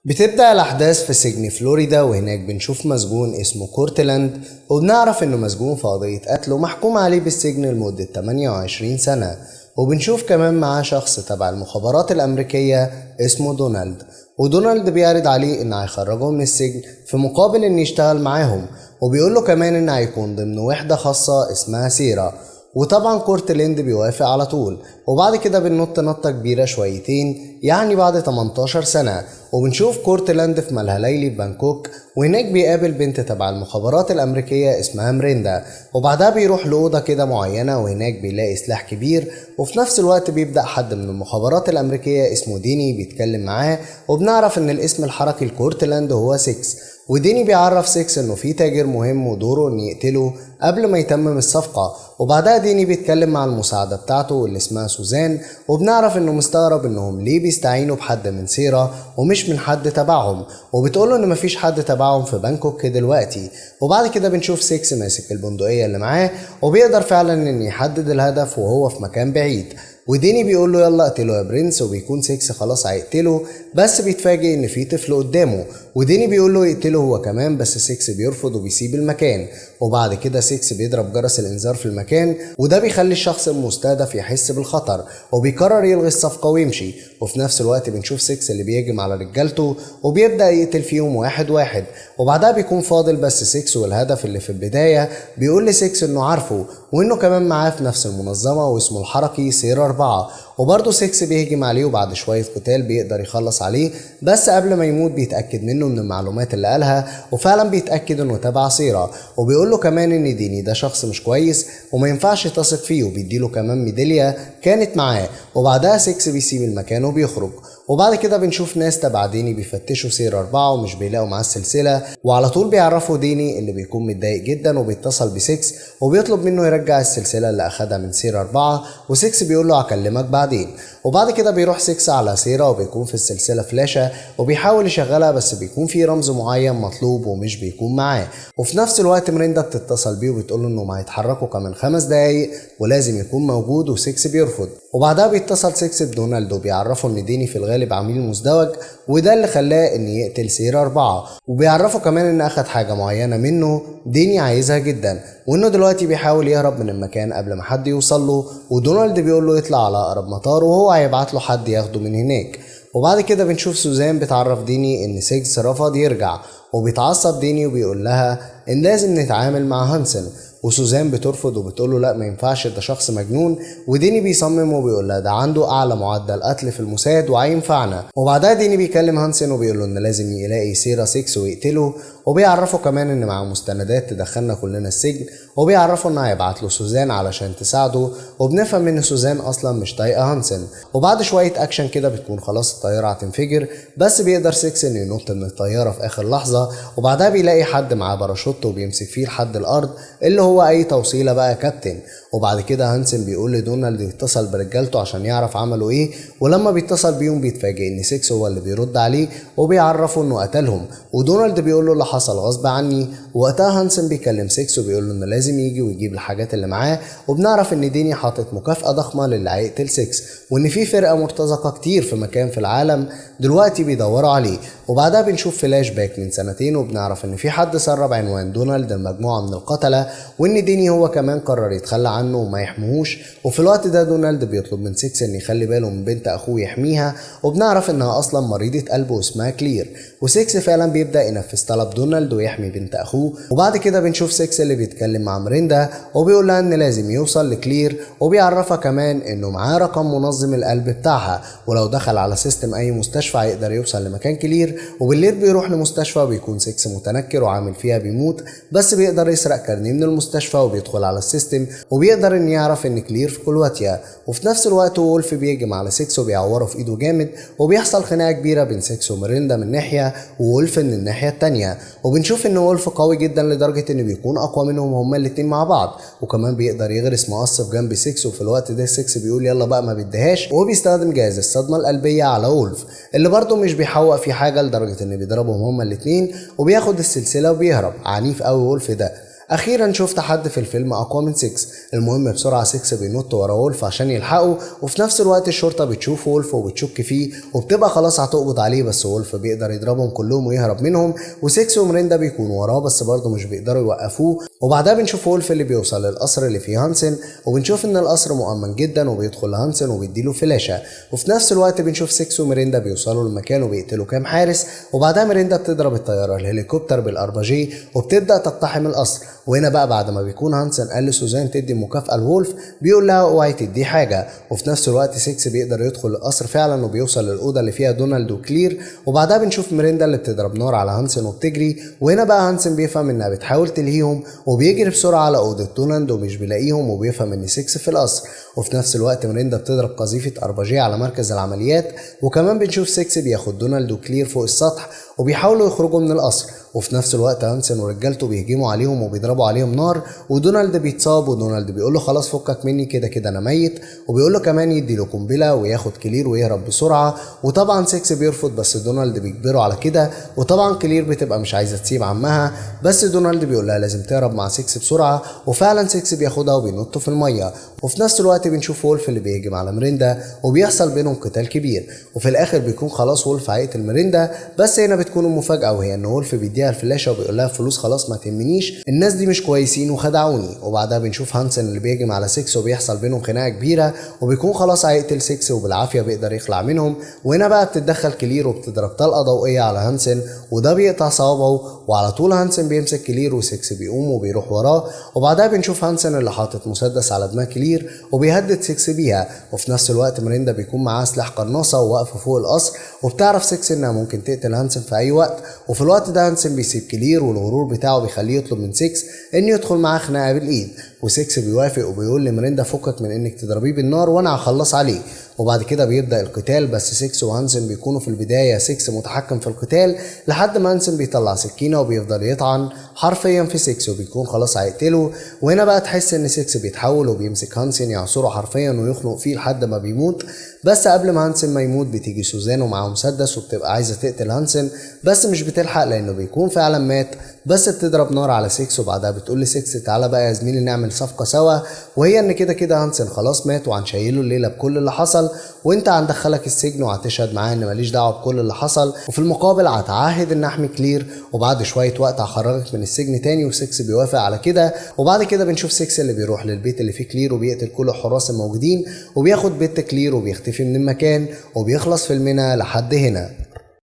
بتبدأ الأحداث في سجن فلوريدا، وهناك بنشوف مسجون اسمه كورتلاند، وبنعرف إنه مسجون في قضية قتل ومحكوم عليه بالسجن لمدة 28 سنة. وبنشوف كمان معاه شخص تبع المخابرات الأمريكية اسمه دونالد، ودونالد بيعرض عليه إن هيخرجه من السجن في مقابل إن يشتغل معاهم، وبيقوله كمان إن هيكون ضمن وحدة خاصة اسمها سيرا. وطبعا كورتلاند بيوافق على طول. وبعد كده بننط نطة كبيرة شويتين، يعني بعد 18 سنة، وبنشوف كورتلاند في ملهى ليلي في بانكوك، وهناك بيقابل بنت تبع المخابرات الأمريكية اسمها مريندا. وبعدها بيروح لأوضة كده معينة، وهناك بيلاقي سلاح كبير، وفي نفس الوقت بيبدأ حد من المخابرات الأمريكية اسمه ديني بيتكلم معاه، وبنعرف إن الاسم الحركي لكورتلاند هو 6. وديني بيعرف 6 إنه في تاجر مهم ودوره إن يقتله قبل ما يتمم الصفقة. وبعدها ديني بيتكلم مع المساعدة بتاعته اللي اسمها سوزان، وبنعرف إنه مستغرب إنهم ليه بيستعينوا بحد من سيرا ومش من حد تبعهم، وبتقوله إن مفيش حد تبعهم في بانكوك دلوقتي. وبعد كده بنشوف 6 ماسك البندقية اللي معاه، وبيقدر فعلا إن يحدد الهدف وهو في مكان بعيد. وديني بيقول له يلا اقتله يا برنس، وبيكون 6 خلاص هيقتله، بس بيتفاجئ ان في طفل قدامه، وديني بيقول له يقتله هو كمان، بس 6 بيرفض وبيسيب المكان. وبعد كده 6 بيضرب جرس الانذار في المكان، وده بيخلي الشخص المستهدف يحس بالخطر، وبيقرر يلغي الصفقة ويمشي. وفي نفس الوقت بنشوف 6 اللي بيهجم على رجالته وبيبدأ يقتل فيهم واحد واحد. وبعدها بيكون فاضل بس 6، والهدف اللي في البداية بيقول ل 6 انه عارفه وانه كمان معاه في نفس المنظمة واسمه الحركي سير 4. وبرضه 6 بيهجم عليه، وبعد شوية قتال بيقدر يخلص عليه، بس قبل ما يموت بيتأكد منه من المعلومات اللي قالها، وفعلا بيتأكد انه تبع سيرا. وبيقول له كمان ان ديني ده شخص مش كويس وما ينفعش تثق فيه، وبيديله كمان ميدالية كانت معاه. وبعدها 6 بيسيب المكان وبيخرج. وبعد كده بنشوف ناس تبع ديني بيفتشوا سير 4 ومش بيلاقوا معاه السلسلة، وعلى طول بيعرفوا ديني اللي بيكون متضايق جدا، وبيتصل ب6 وبيطلب منه يرجع السلسلة اللي أخدها من سير 4، و6 بيقول له هكلمك بعدين. وبعد كده بيروح 6 على سيرا، وبيكون في السلسلة فلاشة وبيحاول يشغلها، بس بيكون في رمز معين مطلوب ومش بيكون معاه. وفي نفس الوقت مريندا بتتصل بيه وبتقول له انهم هيتحركوا كمان 5 دقايق ولازم يكون موجود، و6 بيرفض. وبعدها بيتصل 6 بدونالد وبيعرفه ان ديني في الغالب عميل مزدوج، وده اللي خلاه ان يقتل سير 4. وبيعرفه كمان ان اخد حاجة معينة منه ديني عايزها جدا، وانه دلوقتي بيحاول يهرب من المكان قبل ما حد يوصل له. ودونالد بيقول له يطلع على اقرب مطار وهو هيبعت له حد ياخده من هناك. وبعد كده بنشوف سوزان بتعرف ديني ان 6 رفض يرجع، وبيتعصب ديني وبيقول لها ان لازم نتعامل مع هانسن. وسوزان بترفض وبتقول له لا ما ينفعش، ده شخص مجنون. وديني بيصمم وبيقول لها ده عنده اعلى معدل قتل في الموساد وهينفعنا. وبعدها ديني بيكلم هانسن وبيقول له ان لازم يلاقي سيرا 6 ويقتله، وبيعرفه كمان ان معاه مستندات تدخلنا كلنا السجن، وبيعرفه ان هيبعت له سوزان علشان تساعده. وبنفهم ان سوزان اصلا مش طايقه هانسن. وبعد شويه اكشن كده بتكون خلاص الطياره هتنفجر، بس بيقدر 6 انه ينط من الطياره في اخر لحظه. وبعدها بيلاقي حد معاه باراشوت وبيمسك فيه لحد الارض اللي هو اي توصيله بقى يا كابتن. وبعد كده هانسن بيقول لدونالد يتصل برجالته عشان يعرف عملوا ايه، ولما بيتصل بيهم بيتفاجئ ان 6 هو اللي بيرد عليه وبيعرفه انه قتلهم. ودونالد بيقول له اللي حصل غصب عني. وقتها هانسن بيكلم 6 وبيقول له انه لازم يجي ويجيب الحاجات اللي معاه. وبنعرف ان ديني حاطط مكافأة ضخمة للي هيقتل 6، وان في فرقة مرتزقة كتير في مكان في العالم دلوقتي بيدوروا عليه. وبعدها بنشوف فلاش باك من سنتين، وبنعرف ان في حد سرب عنوان دونالد لمجموعة من القتلة، وان ديني هو كمان قرر يتخلى عنه وما يحميهوش. وفي الوقت ده دونالد بيطلب من 6 ان يخلي باله من بنت اخوه يحميها، وبنعرف انها اصلا مريضة قلب واسمها كلير. و6 فعلا بيبدأ ينفذ طلب دونالد ويحمي بنت اخوه. وبعد كده بنشوف 6 اللي بيتكلم مع مريندا وبيقول لها ان لازم يوصل لكلير، وبيعرفها كمان انه معاه رقم منظم القلب بتاعها، ولو دخل على system اي مستشفى هيقدر يوصل لمكان كلير. وبالليل بيروح لمستشفى وبيكون 6 متنكر وعامل فيها بيموت، بس بيقدر يسرق كارنيه من المستشفى وبيدخل على ال system وبيقدر ان يعرف ان كلير في كرواتيا. وفي نفس الوقت وولف بيهجم على 6 وبيعوره في ايده جامد، وبيحصل خناقه كبيره بين 6 وميريندا من ناحيه وولف من الناحيه التانية. وبنشوف ان وولف قوي جدا لدرجه انه بيكون اقوى منهم هما الاتنين مع بعض، وكمان بيقدر يغرس مقص في جنب 6. وفي الوقت ده 6 بيقول يلا بقى ما بديهاش، وبيستخدم جهاز الصدمه القلبيه على وولف اللي برضه مش بيحوق في حاجه لدرجه انه بيضربهم هما الاتنين وبياخد السلسله وبيهرب. عنيف قوي وولف ده. اخيرا شفت حد في الفيلم اقوى من 6. المهم بسرعة 6 بينط ورا وولف عشان يلحقه، وفي نفس الوقت الشرطة بتشوف وولف وبتشك فيه وبتبقى خلاص هتقبض عليه، بس وولف بيقدر يضربهم كلهم ويهرب منهم، و6 وميريندا بيكونوا وراه بس برضه مش بيقدروا يوقفوه. وبعدها بنشوف وولف اللي بيوصل للقصر اللي فيه هانسن، وبنشوف ان القصر مؤمن جدا، وبيدخل لهانسن وبيديله فلاشه. وفي نفس الوقت بنشوف 6 وميريندا بيوصلوا للمكان وبيقتلوا كام حارس، وبعدها ميريندا بتضرب الطيارة الهليكوبتر بال RPG وبتبدا تقتحم القصر. وهنا بقى بعد ما بيكون هانسن قال لسوزان تدي مكافأة لوولف بيقول لها اوعي تديه حاجة. وفي نفس الوقت 6 بيقدر يدخل القصر فعلا وبيوصل للأوضة اللي فيها دونالد وكلير. وبعدها بنشوف ميريندا اللي بتضرب نار على هانسن وبتجري، وهنا بقى هانسن بيفهم انها بتحاول تلهيهم وبيجري بسرعة على أوضة دونالد ومش بيلاقيهم، وبيفهم ان 6 في القصر. وفي نفس الوقت ميريندا بتضرب قذيفة RPG على مركز العمليات، وكمان بنشوف 6 بياخد دونالد وكلير فوق السطح وبيحاولوا يخرجوا من القصر. وفي نفس الوقت هانسن ورجالته بيهجموا عليهم وبيضربوا عليهم نار، ودونالد بيتصاب، ودونالد بيقول له خلاص فكك مني كده كده انا ميت، وبيقول له كمان يدي له قنبلة وياخد كلير ويهرب بسرعة. وطبعا 6 بيرفض بس دونالد بيجبره على كده، وطبعا كلير بتبقى مش عايزه تسيب عمها، بس دونالد بيقول لها لازم تهرب مع 6 بسرعة، وفعلا 6 بياخدها وبينطوا في المية. وفي نفس الوقت بنشوف وولف اللي بيهجم على ميريندا وبيحصل بينهم قتال كبير، وفي الاخر بيكون خلاص وولف هيقتل ميريندا، بس هنا بتكون المفاجاة وهي ان وولف بيديها الفلاشه وبيقول لها فلوس خلاص ما تهمنيش، الناس دي مش كويسين وخدعوني. وبعدها بنشوف هانسن اللي بيهجم على 6 وبيحصل بينهم خناقه كبيرة، وبيكون خلاص هيقتل 6 وبالعافيه بيقدر يخلع منهم. وهنا بقى بتتدخل كلير وبتضرب طلقه ضوئية على هانسن وده بيقطع صوابعه، وعلى طول هانسن بيمسك كلير و6 بيقوم وبيروح وراه. وبعدها بنشوف هانسن اللي حاطط مسدس على دماغ كلير وبيهدد 6 بيها. وفي نفس الوقت ميريندا بيكون معاها سلاح قناصه وواقفه فوق القصر، وبتعرف 6 انها ممكن تقتل هانسن في اي وقت. وفي الوقت ده هانسن بيسيب كلير والغرور بتاعه بيخليه يطلب من 6 انه يدخل معاه خناقه بالايد، و6 بيوافق وبيقول لميريندا فكك من انك تضربيه بالنار وانا هخلص عليه. وبعد كده بيبدا القتال، بس 6 وهانسن بيكونوا في البداية 6 متحكم في القتال لحد ما هانسن بيطلع سكينة وبيفضل يطعن حرفيا في 6 وبيكون خلاص هيقتله. وهنا بقى تحس ان 6 بيتحول وبيمسك هانسن يعصره حرفيا ويخنق فيه لحد ما بيموت. بس قبل ما هانسن ما يموت بتيجي سوزان ومعاه مسدس وبتبقى عايزه تقتل هانسن، بس مش بتلحق لانه بيكون فعلا مات، بس بتضرب نار على 6. وبعدها بتقول ل 6 تعالى بقى يا زميلي نعمل صفقة سوا، وهي ان كده كده هانسن خلاص مات وهنشيله الليلة بكل اللي حصل، وانت هندخلك السجن وهتشهد معاه ان ماليش دعوه بكل اللي حصل، وفي المقابل هتعهد ان احمي كلير، وبعد شوية وقت هخرجك من السجن تاني. و6 بيوافق على كده. وبعد كده بنشوف 6 اللي بيروح للبيت اللي فيه كلير وبيقتل كل الحراس الموجودين وبياخد بيت كلير وبيختفي من المكان، وبيخلص فيلمنا لحد هنا.